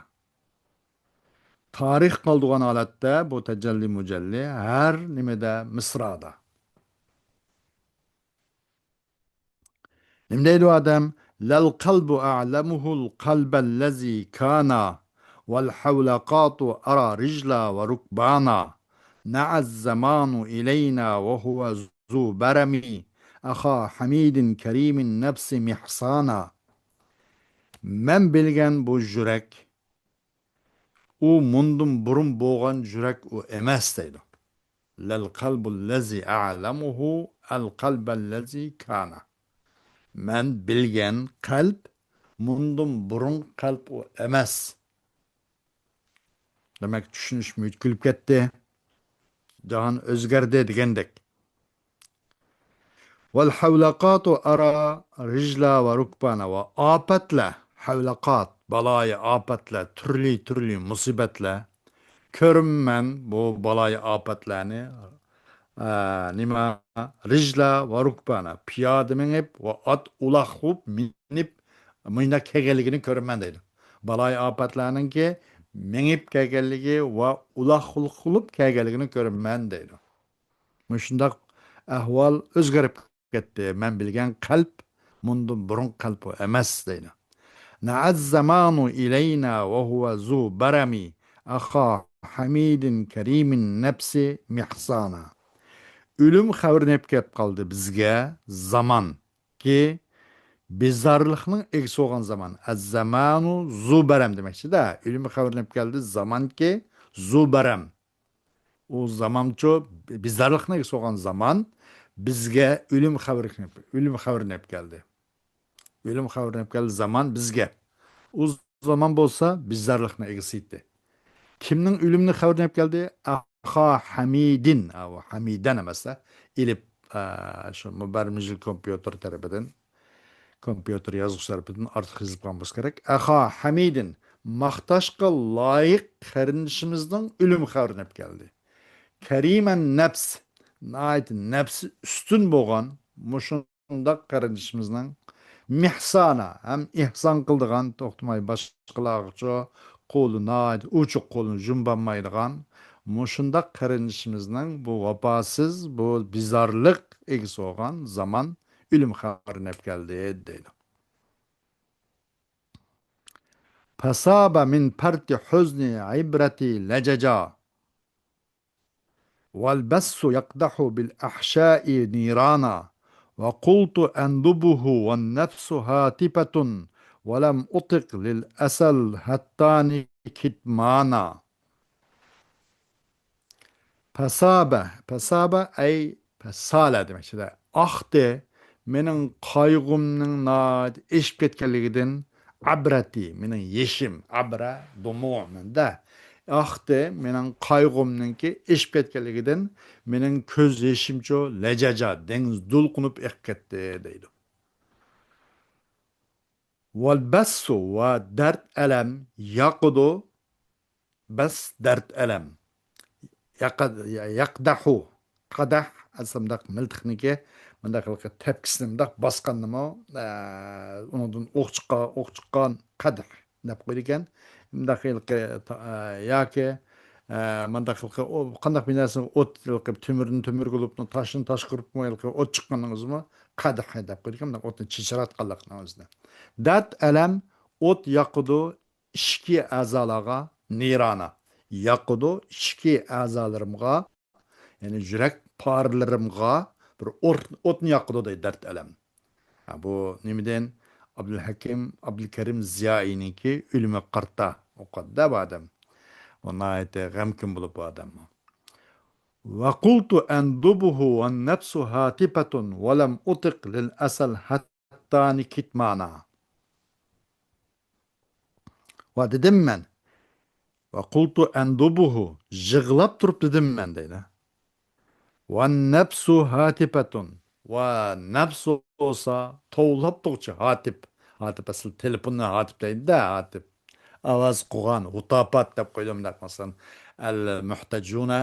تارىخ قالدۇرغان ھالەتتە بۇ تەجەللى مۇجەللى ھەر نېمىدە مىسرادا. نېمە دەيدۇ ئادەم؟ لَلْقَلْبُ أَعْلَمُهُ الْقَلْبَ الَّذِي كَانَ، وَالْحَوْلَقَاتُ أَرَى رِجْلَى وَرُكْبَانَى، نَعَى الزَّمَانُ إِلَيْنَا وَهُوَ ذُو بَرَمِ، أَخَا حَمِيدٍ كَرِيمِ النَّفْسِ مِحْصَانَى. مەن بىلگەن بۇ يۈرەك، ئۇ مۇندىن بۇرۇن بولغان يۈرەك ئۇ ئەمەس دەيدۇ. لَلْقَلْبُ الَّذِي أَعْلَمُهُ الْقَلْبَ الَّذِي كَانَ. مەن بىلگەن قەلب مۇندىن بۇرۇن قەلب ئۇ ئەمەس. دېمەك، چۈشىنىش مۇھىتى كۈلۈپ كەتتى. جاھان ئۆزگەردى دېگەندەك. وَالْحَوْلَقَاتُ أَرَى رِجْلَى وَرُكْبَانَى. ۋە ئاپەتلەر، ھەۋلەقات، بالايىئاپەتلەر، تۈرلى-تۈرلى مۇسىبەتلەر. كۆرىمەن بۇ بالايىئاپەتلەرنى، ئە، نېمە، رىجلە ۋە رۇكبانە، پىيادە مېڭىپ ۋە ئات ئۇلاق قىلىپ مىنىپ مۇشۇنداق كەلگەنلىكىنى كۆرىمەن دەيدۇ. بالايىئاپەتلەرنىڭكى مېڭىپ كەلگەنلىكى ۋە ئۇلاق قىلىپ كەلگەنلىكىنى كۆرىمەن دەيدۇ. مۇشۇنداق ئەھۋال ئۆزگىرىپ كەتتى. مەن بىلگەن قەلب مۇندىن بۇرۇن قەلب ئەمەس دەيدۇ. نەئەز زامانۇ ئىلەينا ۋە ھۇۋە زۇ بەرەمى ئەخا ھەمىدىن كەرىمىن نەپسى مىھسانا. ئۆلۈم خەۋىرىنى ئېلىپ كەپ قالدى بىزگە زامان. كى، بىزارلىقنىڭ ئىگىسى بولغان زامان. ئەززامانۇ زۇ بەرەم دېمەكچىدە. ئۆلۈم خەۋىرىنى ئېلىپ كەلدى زامانكى زۇ بەرەم. ئۇ زامانچۇ بىزارلىقنىڭ ئىگىسى بولغان زامان بىزگە ئۆلۈم خەۋىرىنى، ئۆلۈم خەۋىرىنى ئېلىپ كەلدى. ئۆلۈم خەۋىرىنى ئېلىپ كەلدى زامان بىزگە. ئۇ زامان بولسا بىزارلىقنىڭ ئىگىسى ئىدى. كىمنىڭ ئۆلۈمنى خەۋىرىنى ئېلىپ كەلدى؟ ئەخا ھەمىدىن. ئا، ئۇ ھەمىدەن ئەمەس-دە. ئېلىپ، ئا، شۇ مۇبەرمىجىل كومپيۇتېر تەرىپىدىن، كومپيۇتېر يازغۇچى تەرىپىدىن ئارتۇق يېزىلىپ قالغان بولسا كېرەك. ئەخا ھەمىدىن، ماختاشقا لايىق قېرىندىشىمىزنىڭ ئۆلۈم خەۋىرىنى ئېلىپ كەلدى. كەرىمەن نەپس، ناھايىتى نەپسى ئۈستۈن بولغان مۇشۇ شۇنداق قېرىندىشىمىزنىڭ مىھسانا ھەم ئېھسان قىلىدىغان، توختىماي باشقىلارغىچۇ قولى ناھايىتى ئوچۇق قولىنى جۇمبانمايدىغان مۇشۇنداق قېرىندىشىمىزنىڭ بۇ ۋاپاسىز، بۇ بىزارلىق ئىگىسى بولغان زامان ئۆلۈم خەۋىرىنى ئېلىپ كەلدى دەيدۇ. پەسابە مىن پەرتى ھۇزنى ئىبرەتى لەجەجا. والبس يقدح بالأحشاء نيرانا، وقلت أندبه والنفس هاتفة، ولم أطق للأسى الهتان كتمانا. پەسابە، پەسابە ئەي پەسالە دېمەكچىدە. ئاقتى، مېنىڭ قايغۇمنىڭ ناھايىتى ئېشىپ كەتكەنلىكىدىن، ئەبرەتى، مېنىڭ يېشىم، ئەبرە، دۇمۇ مەندە. ئاقتى، مېنىڭ قايغۇمنىڭكى ئېشىپ كەتكەنلىكىدىن، مېنىڭ كۆز يېشىمچۇ، لەجەجا، دېڭىز دولقۇنۇپ ئېقىپ كەتتى، دەيدۇ. ۋەلبەسسۇ ۋە دەرد ئەلەم ياقىدۇ، بەس دەرد ئەلەم. ياقا-، يا-، يەقدەھۇ. قەدەھ، ئەسلى مۇنداق مىلتىقنىكى، مۇنداق ھېلىقى تەپكىسىنى مۇنداق باسقاندىمۇ، ئە، ئۇنىڭدىن ئوق چىققان، ئوق چىققان قەدەھ دەپ قويىدىكەن. مۇنداق ھېلىقى تا-، ئە، ياكى، ئە، مۇنداق ھېلىقى ئو-، قانداق بىر نەرسىنى ئوت، ھېلىقى تۆمۈرنى تۆمۈر قىلىپمۇ، تاشنى تاش قىلىپمۇ، ھېلىقى ئوت چىققاننىڭ ئۆزىمۇ قەدەھ دەپ قويىدىكەن. مۇنداق ئوتنى چىرچىراتقانلىقنىڭ ئۆزىنى. دەرد ئەلەم، ئوت ياقىدۇ، ئىچكى ئەزالارغا نىرانا، ياقىدۇ ئىچكى ئەزالىرىمغا، يەنى يۈرەك پارىلىرىمغا بىر ئوت، ئوتنى ياقىدۇ دەيدۇ دەرد ئەلەم. ھە، بۇ نېمىدىن؟ ئابدۇلھەكىم، ئابدۇلكەرىم زىيائىينىڭكى ئۆلۈمىگە قارىتا ئوقۇدى بۇ ئادەم. بۇ ناھايىتى غەمكىن بولۇپ بۇ ئادەم. وقلت أندبه والنفس هاتفة ولم أطق للأسى الهتان كتمانا. ۋە دېدىم مەن. ۋە قۇلتۇ ئەندۇبۇھۇ، يىغلاپ تۇرۇپ دېدىم مەن دەيدۇ. ۋە نەپسۇ ھاتىپەتۇن، ۋە نەپس بولسا توۋلاپ تۇرغۇچى ھاتىپ. ھاتىپ ئەسلى تېلېفوننى ھاتىپ دەيدۇ-دە، ھاتىپ. ئاۋاز قىلغان، ھۇتاپات دەپ قويدۇم مۇنداق مەسىلەن، ئەل مۇھتەجۇنە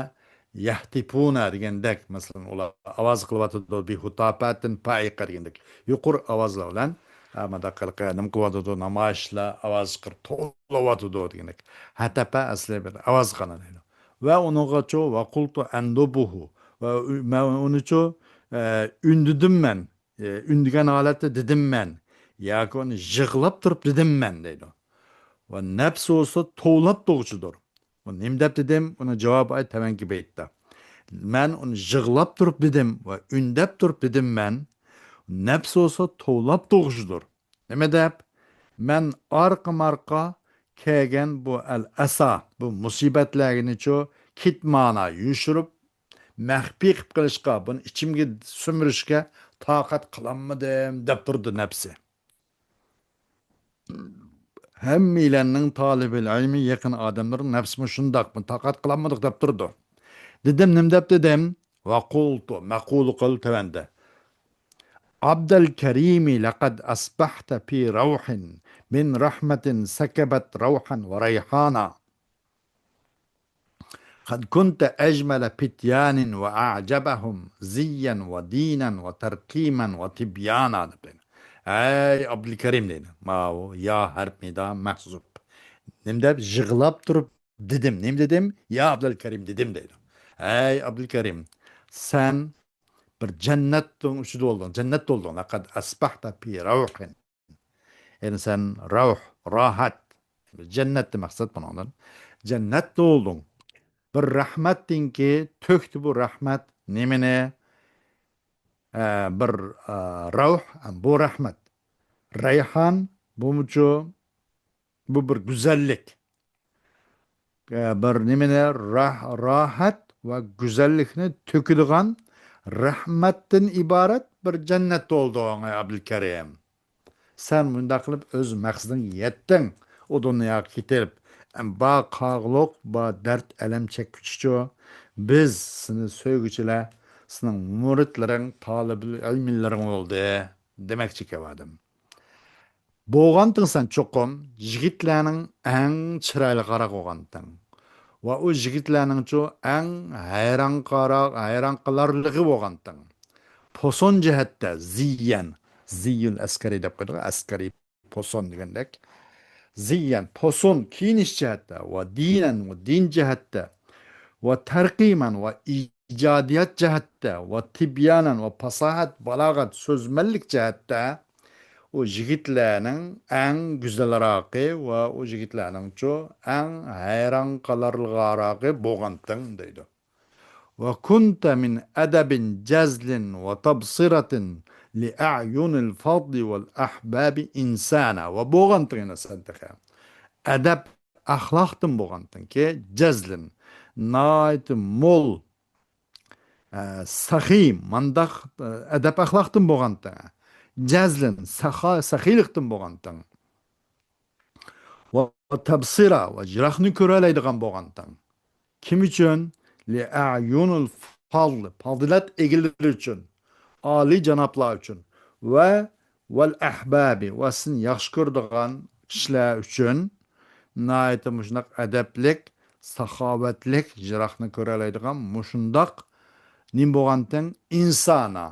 يەھتىپۇنە دېگەندەك، مەسىلەن، ئۇلار ئاۋاز قىلىۋاتىدۇ، بىھۇتافاتىن پائىقە دېگەندەك. يۇقىرى ئاۋازلار بىلەن، ئە، مۇنداق قىلىپ، نېمە قىلىۋاتىدۇ، نامايىشلار، ئاۋاز چىقىرىپ توۋلاۋاتىدۇ دېگەندەك. ھەتەپە ئەسلى بىر ئاۋاز قىلغان دەيدۇ. ۋە ئۇنىڭغىچۇ، ۋە قۇلتۇ ئەندۇبۇھۇ. ۋە ئۇ-، مەن ئۇنىچۇ، ئە، ئۈندىدىم مەن. ئە، ئۈندىگەن ھالەتتە دېدىم مەن. ياكى ئۇنى يىغلاپ تۇرۇپ دېدىم مەن دەيدۇ. ۋە نەپسى بولسا توۋلاپ تۇرغۇچىدۇر. بۇ نېمە دەپ دېدىم؟ ئۇنىڭ جاۋابى ئاي تەۋەنكى بەيتتە. مەن ئۇنى يىغلاپ تۇرۇپ دېدىم ۋە ئۈندەپ تۇرۇپ دېدىم مەن. نەپسى بولسا توۋلاپ تۇرغۇچىدۇر. نېمە دەپ؟ مەن ئارقىمۇئارقا كەلگەن بۇ ئەل ئەسا، بۇ مۇسىبەتلەرنىچۇ كىتمانا يوشۇرۇپ، مەخپىي قىلىپ قېلىشقا، بۇنى ئىچىمگە سۈمۈرۈشكە تاقەت قىلالمىدىم، دەپ تۇرىدۇ نەپسى. ھەممەيلەننىڭ تالىبىل ئىلمى يېقىن ئادەملىرىنىڭ نەپسىمۇ شۇنداق، بۇنى تاقەت قىلالمىدۇق، دەپ تۇرىدۇ. دېدىم، نېمە دەپ دېدىم؟ ۋە قۇلتۇ، مەقۇلۇ قىل تۆۋەندە. عبد الكريم، لقد أصبحت في روح من رحمة سكبت روحا وريحانا. قد كنت أجمل فتيان وأعجبهم زيا ودينا وترقيما وتبيانا، دەپ دەيدۇ. ھەي ئابدۇلكەرىم دەيدۇ. ماۋۇ يا ھەرپ نىدا مەھزۇپ. نېمە دەپ يىغلاپ تۇرۇپ دېدىم. نېمە دېدىم؟ يا ئابدۇلكەرىم دېدىم دەيدۇ. ھەي ئابدۇلكەرىم، سەن بىر جەننەتنىڭ ئىچىدە بولدۇڭ، جەننەتتە بولدۇڭ. لقد أصبحت في روح. يەنى سەن راۋھ، راھەت، جەننەتتە مەقسەت بۇنىڭدىن. جەننەتتە بولدۇڭ. بىر رەھمەتتىنكى تۆكتى بۇ رەھمەت نېمىنى؟ ئە، بىر، ئە، راۋھ، بۇ رەھمەت. رەيھان، بۇمۇچۇ، بۇ بىر گۈزەللىك. ئە، بىر نېمىنى راھ-، راھەت ۋە گۈزەللىكنى تۆكىدىغان رەھمەتتىن ئىبارەت بىر جەننەت بولدۇڭ، ئەي ئابدۇلكەرىم. سەن مۇنداق قىلىپ ئۆز مەقسىتىڭگە يەتتىڭ. ئۇ دۇنياغا كېتىپ، بار قارىغۇلۇق، بار دەرد-ئەلەم چەككۈچىچۇ، بىز سېنى سۆيگۈچىلەر، سېنىڭ مۇرىتلىرىڭ، تالىبىل ئىلمىلىرىڭ بولدى، دېمەكچى كەۋادىم. بولغانتىڭ سەن چوقۇم يىگىتلەرنىڭ ئەڭ چىرايلىقىراق بولغانتىڭ. ۋە ئۇ يىگىتلەرنىڭچۇ ئەڭ ھەيران قارا-، ھەيران قالارلىقى بولغانتىڭ. پوسون جەھەتتە زىيەن، زىيۇل ئەسكەرى دەپ قويدۇق، ئەسكەرى پوسون دېگەندەك. زىيەن، پوسون، كىيىنىش جەھەتتە، ۋە دىنەن، ۋە دىن جەھەتتە، ۋە تەرقىمەن، ۋە ئىجادىيەت جەھەتتە، ۋە تىبيانەن، ۋە پاساھەت، بالاغەت، سۆزمەنلىك جەھەتتە ئۇ يىگىتلەرنىڭ ئەڭ گۈزەلراقى ۋە ئۇ يىگىتلەرنىڭچۇ ئەڭ ھەيران قالارلىقراقى بولغانتىڭ دەيدۇ. وكنت من أدب جزل وتبصرة لأعين الفضل والأحباب إنسانا. ۋە بولغانتىڭ يەنە سەن تېخى ئەدەپ ئەخلاقتىن بولغانتىڭكى، جەزلىن، ناھايىتى مول، ئە، ساخىي، مانداق، ئە، ئەدەپ ئەخلاقتىن بولغانتىڭ. جەزلىن، ساخا-، ساخىيلىقتىن بولغانتىڭ. ۋە تەبسىرا، ۋە يىراقنى كۆرەلەيدىغان بولغانتىڭ. كىم ئۈچۈن؟ لىئەيۇنىل فاضل، پازىلەت ئىگىلىرى ئۈچۈن، ئالىي جانابلار ئۈچۈن ۋە ۋەل ئەھبابى، ۋە سېنى ياخشى كۆرىدىغان كىشىلەر ئۈچۈن ناھايىتى مۇشۇنداق ئەدەپلىك، ساخاۋەتلىك، يىراقنى كۆرەلەيدىغان مۇشۇنداق نېمە بولغانتىڭ؟ ئىنسانا.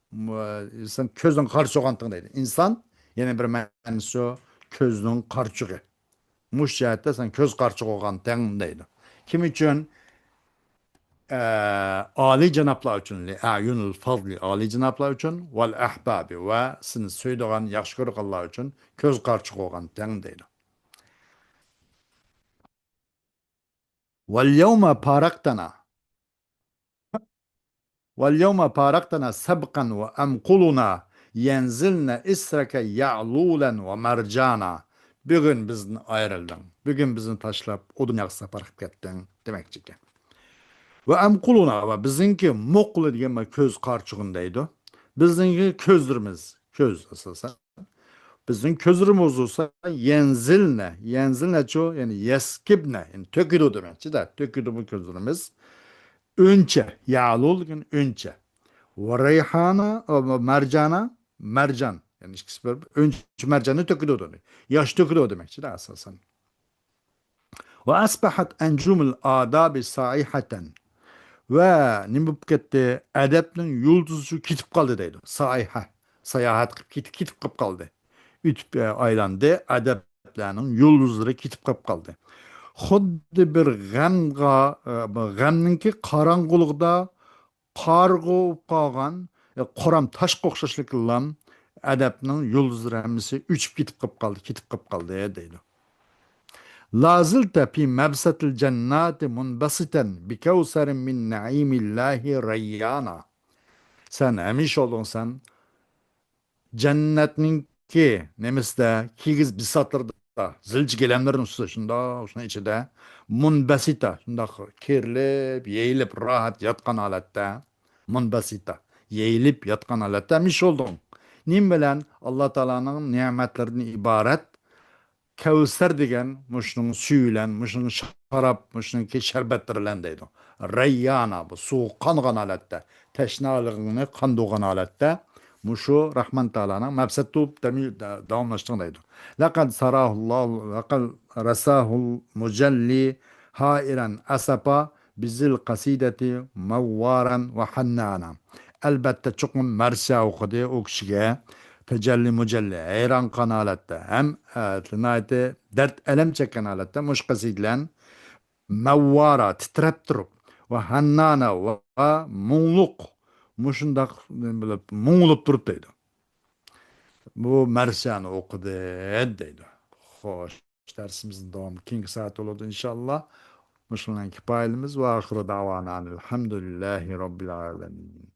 مۇ-، سەن كۆزنىڭ قارىچۇغانتىڭ دەيدۇ. ئىنسان، يەنە بىر مەنىسى شۇ، كۆزنىڭ قارىچۇغى. مۇشۇ جەھەتتە سەن كۆز قارىچۇغۇغانتىڭ دەيدۇ. كىم ئۈچۈن؟ ئە، ئالىي جانابلار ئۈچۈن، لىئەيۇنىل فازلى، ئالىي جانابلار ئۈچۈن، ۋەل ئەھبابى، ۋە سېنى سۆيىدىغان، ياخشى كۆرىدىغانلار ئۈچۈن كۆز قارىچۇغۇغانتىڭ دەيدۇ. ۋەل يەۋمە پارەقتەنا. ۋەل يەۋمە پارەقتەنا سەبقەن ۋە ئەمقۇلۇنا يەنزىلنە ئىسرەكە يەئلۇلەن ۋە مەرجانا. بۈگۈن بىزدىن ئايرىلدىڭ. بۈگۈن بىزنى تاشلاپ، ئۇ دۇنياغا سەپەر قىلىپ كەتتىڭ، دېمەكچىكەن. ۋە ئەمقۇلۇنا، ۋە بىزنىڭكى مۇقلى دېگەن كۆز قارىچۇغىنى دەيدۇ. بىزنىڭكى كۆزلىرىمىز، كۆز ئاساسەن. بىزنىڭ كۆزلىرىمىز بولسا يەنزىلنە، يەنزىلنەچۇ، يەنى يەسكىبنە، يەنى تۆكىدۇ دېمەكچىدە، تۆكىدۇ بۇ كۆزلىرىمىز. ئۈنچە، يەئلۇل دېگەن ئۈنچە. ۋە رەيھانا، ۋە مەرجانا، مەرجان، يەنى ئىككىسى بىر، ئۈنچە مەرجاننى تۆكىدۇ دېمەك. ياش تۆكىدۇ دېمەكچىدە ئاساسەن. ۋە ئەسبەھەت ئەنجۇمۇل ئادابى سائىھەتەن. ۋە نېمە بولۇپ كەتتى؟ ئەدەپنىڭ يۇلتۇزى شۇ كېتىپ قالدى دەيدۇ. ساياھە، ساياھەت قىلىپ كېتىپ، كېتىپ قېلىپ قالدى. ئۆتۈپ، ئە، ئايلاندى. ئەدەپلەرنىڭ يۇلتۇزلىرى كېتىپ قېلىپ قالدى. خۇددى بىر غەمغا، ئە، بىر غەمنىڭكى قاراڭغۇلۇقىدا قارىغۇ بولۇپ قالغان، ئە، قورام تاشقا ئوخشاشلىكىلا ئەدەپنىڭ يۇلتۇزلىرى ھەممىسى ئۆچۈپ كېتىپ قېلىپ قالدى، كېتىپ قېلىپ قالدى دەيدۇ. لا زلت في مبسط الجنات منبسطا بكوثر من نعيم الله ريانا. سەن ھەمىشە بولدۇڭ سەن جەننەتنىڭكى نېمىسىدە، كىگىز بىساتلىرىدا، زىلچە گىلەملىرىنىڭ ئۈستىدە شۇنداق، شۇنىڭ ئىچىدە مۇنبەسىتە، شۇنداق كېرىلىپ، يېيىلىپ، راھەت ياتقان ھالەتتە، مۇنبەسىتە، يېيىلىپ ياتقان ھالەتتە ھەمىشە بولدۇڭ. نېمە بىلەن؟ ئاللا تائالانىڭ نېمەتلىرىدىن ئىبارەت كەۋسەر دېگەن مۇشۇنىڭ سۈيى بىلەن، مۇشۇنىڭ شاراب، مۇشۇنىڭكى شەربەتلىرى بىلەن دەيدۇ. رەييانا، بۇ سۇغا قانغان ھالەتتە، تەشنالىقىڭنى قاندۇرغان ھالەتتە مۇشۇ راھمان تائالانىڭ مەبسەت تۇرۇپ دەم-، داۋاملاشتۇرغان دەيدۇ. لەقەد ساراھۇللاھۇ، لەقەد رەساھۇل مۇجەللى ھائىرەن ئەسەپا بىزىل قەسىدەتى مەۋۋارەن ۋە ھەننانا. ئەلبەتتە، چوقۇم مەرسىيە ئوقۇدى ئۇ كىشىگە. تەجەللى مۇجەللى، ھەيران قالغان ھالەتتە ھەم، ئە، ناھايىتى دەرد ئەلەم چەككەن ھالەتتە مۇشۇ قەسىدە بىلەن مەۋۋارا، تىترەپ تۇرۇپ، ۋە ھەننانا، ۋە مۇڭلۇق، مۇشۇنداق بىلىپ مۇڭلۇپ تۇرۇپ دەيدۇ. بۇ مەرسىيەنى ئوقۇدى دەيدۇ. خوش، دەرسىمىزنىڭ داۋامى كېيىنكى سائەت بولىدۇ ئىنشاللا. مۇشۇنىڭ كىپايىلىمىز. ۋە ئاخىرۇ دەۋانا ئەلھەمدۇلىللاھى رەببىل ئالەمىن.